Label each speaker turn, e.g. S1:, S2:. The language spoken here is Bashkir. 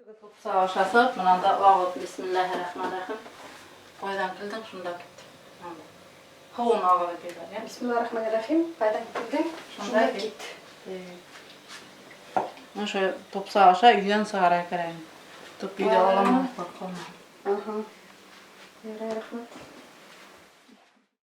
S1: Тупса аша сығып, мынан да ағыҙ, бисмилләһир-рахмәнир-рахим. Ҡайҙан килдең, шунда кит. Һыуын ағыҙ тиҙәр, йә?
S2: Бисмилләһир-рахмәнир-рахим. Ҡайҙан килдең, шунда кит.
S1: Ошо тупса аша өйҙән сығара кәрәк. Топ өйҙә аламы, ҡурҡалма.
S2: Ага.